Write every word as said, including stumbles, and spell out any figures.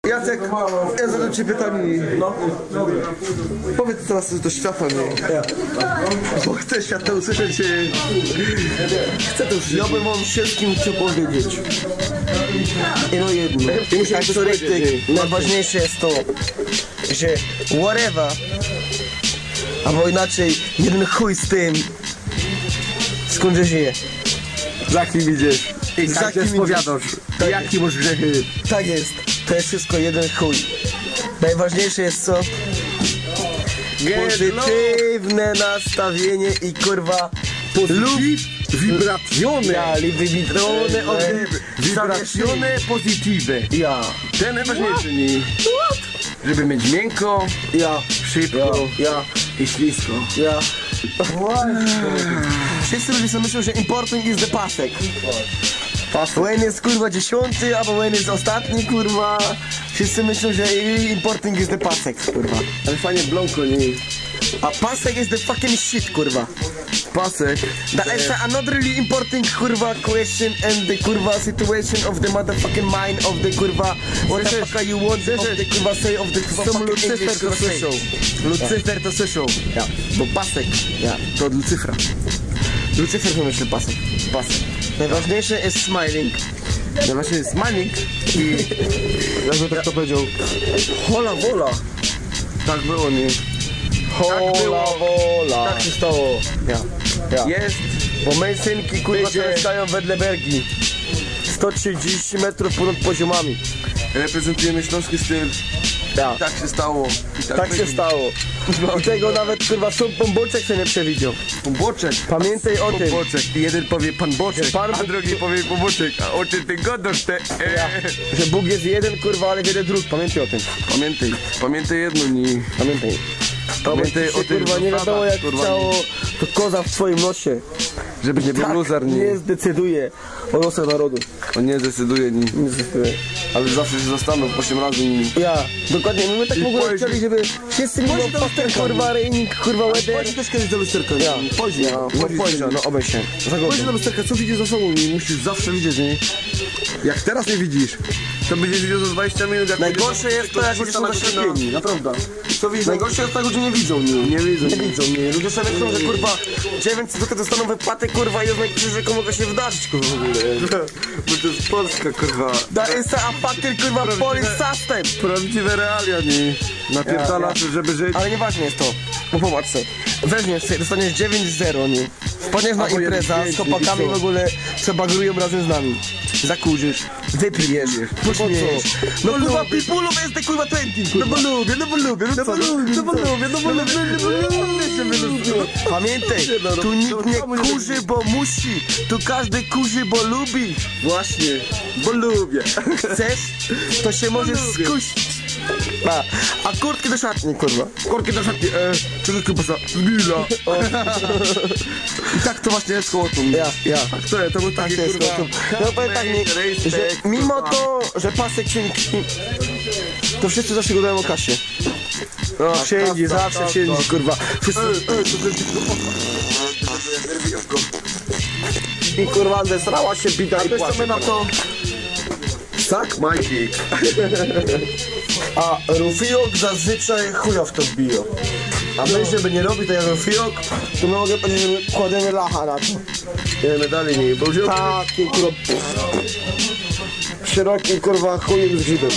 Jacek, ja zadam ci pytanie. No. Powiedz teraz coś do świata, nie? Bo chcę świat to usłyszeć. e, Chcę to usłyszeć. Ja bym wam wszystkim chciał powiedzieć. I no jedno. I muszę tak to powiedzieć, richtig. Najważniejsze jest to, że whatever, albo inaczej, jeden chuj z tym, skąd że żyje. Za kim idziesz? I Za tak kim się idziesz? spowiadasz. Jakie masz grzechy? Tak jest. To jest wszystko jeden chuj. Najważniejsze jest co? Pozytywne nastawienie i kurwa Pozytyw, wibracjone. Ja, li- wybitrone od Wibracjone pozytywy. Ja. Ten najważniejszy, nie? Żeby mieć miękko, Ja. szybko Ja. i ślisko. Ja. Wszyscy ludzie sobie myślą, że important is the pasek. Pasek. When jest kurwa dziesiąty, albo when jest ostatni kurwa. Wszyscy myślą, że important is the pasek, kurwa. Ale fajnie blonko, nie? A pasek is the fucking shit, kurwa. Pasek. That is another really important kurwa question and the kurwa situation of the motherfucking mind of the kurwa what the Słyszysz? Fuck you want of the kurwa say of the kurwa Sam fucking Lucyfer English, to kurwa, say. słyszał. Lucyfer to słyszał. Ja. Bo pasek Ja. to od Lucyfra. Lucyfer wymyślił pasek. Pasek. Najważniejsze jest smiling. No właśnie jest smiling i jakby tak to powiedział. Hola wola. Tak było, nie? Hola wola. Tak się stało. Ja. Ja. Jest. Bo moje synki kurwa, Wiecie- które mieszkają wedle Bergi. sto trzydzieści metrów ponad poziomami. Reprezentujemy śląski styl. Ja. Tak się stało. I Tak się będzie. Stało. I tego nawet kurwa sam Pan Boczek sobie nie przewidział. Pan Boczek. Pamiętaj o tym. Boczek. I jeden powie Pan Boczek, Pan a drugi powie Pan Boczek. A o czym ty gadasz, te? Ja. Że Bóg jest jeden kurwa, ale wiele dróg. Pamiętaj o tym. Pamiętaj, pamiętaj jedno, nie. Pamiętaj. Pamiętaj Jeśli o się, tym kurwa nie zasadach, wiadomo jak kurwa, chciało, to koza w twoim nosie. Żebyś nie był Tak luzar, nie nie. Zdecyduje. O losach narodu. On nie zdecyduje, nie. Nie zdecyduje. Ale zawsze się zastanów osiem razy, nie. Ja, dokładnie, my tak I w ogóle powiedz- chcieli, żeby wszyscy mimo Powiedz do fucking kurwa raining, kurwa weather. Chodź też kiedyś do lusterka, nie? Ja. Chodź, nie? No, Chodź, chodź, no obej się. Chodź do lusterka, co widzisz za sobą, nie? Musisz zawsze widzieć, nie? Jak teraz nie widzisz, to będziesz widział za dwadzieścia minut, jak Najgorsze będziesz jest to, jak ludzie są na godzinę. zaślepieni, naprawdę. Co widzisz? Najgorsze jest to, jak ludzie nie widzą, nie? Nie widzą. Nie widzą, nie? Ludzie sobie myślą, że kurwa dziewięćset złotych dostaną wypłaty, kurwa, i jest najgorzej, że mogło się wydarzyć, kurwa, w ogóle. Bo to jest Polska, kurwa. That is a fucking kurwa Polish system. Prawdziwe realia, nie? Napierdala, Ja, ja. Żeby żyć. Ale nieważne jest to, bo popatrz sobie. Weźmiesz sobie, dostaniesz dziewięć zero, nie? Wpadniesz na Albo imprezę jeden z pięć, chłopakami i co? W ogóle, przebagrują razem z nami. Zakurzysz, wypijesz, pośmiejesz. No kurwa, people of S D kurwa twenty, kurwa. No bo lubię, no bo lubię, no bo lubię, no bo lubię, no bo lubię, no bo lubię. Pamiętaj, tu nikt nie kurzy, bo musi. Tu każdy kurzy, bo lubi. Właśnie, bo lubię. Chcesz? To się może skusić. A, a kurtki do szatni, kurwa. Korki do szatni, e, czego kiełbasa? Zbila. I tak to właśnie jest z kołotą. Ja, ja. Tak to jest, to był taki, To jest kurwa, to. No powiem tak, mi, że mimo to, że pasek się, to wszyscy zawsze gadają o kasie. No, wszędzie, zawsze, wszędzie, kurwa. Wszyscy. I kurwa, zesrała się bida i płacze. Na to. Suck my dick. A Rufiok zazwyczaj chuja w to wbijał. A my, żeby nie robić tak jak Rufiok, to my mogę powiedzieć, że my kładziemy lacha na to. Jedziemy dalej, nie, bo wziął... Takim kurwa szerokim kurwa chujem z grzybem.